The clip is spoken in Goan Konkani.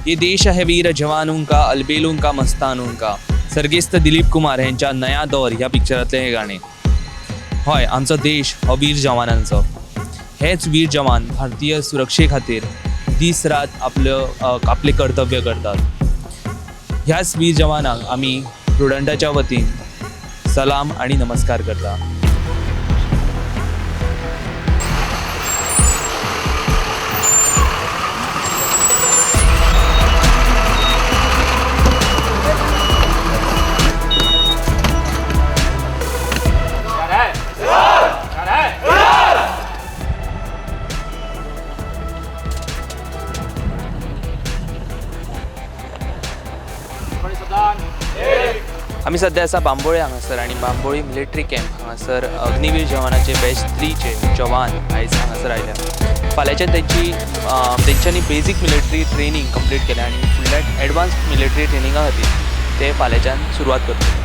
ये देश है वीर जवानों का, अलबेलों का, मस्तानों का. सर्गेस्त दिलीप कुमार यांच्या नया दौर ह्या पिक्चरांतलें हें गाणें. हय, आमचो देश हो वीर जवानांचो. हेच वीर जवान भारतीय सुरक्षे खातीर दीस रात आपल्यो आपलें कर्तव्य करतात. ह्याच वीर जवानांक आमी प्रुडंटाच्या वतीन सलाम आनी नमस्कार करता. आमी सद्या आसा बांबोळे हांगासर आनी बांबोळी मिलिटरी कॅम्प हांगासर अग्निवीर जवानाचे बॅच थ्रीचे जवान आयज हांगासर आयल्या. फाल्यांच्यान तेंची तेंच्यांनी बेजीक मिलिटरी ट्रेनींग कंप्लीट केल्या आनी फुडल्या एडवान्स मिलिटरी ट्रेनिंगा खातीर ते फाल्यांच्यान सुरवात करतले.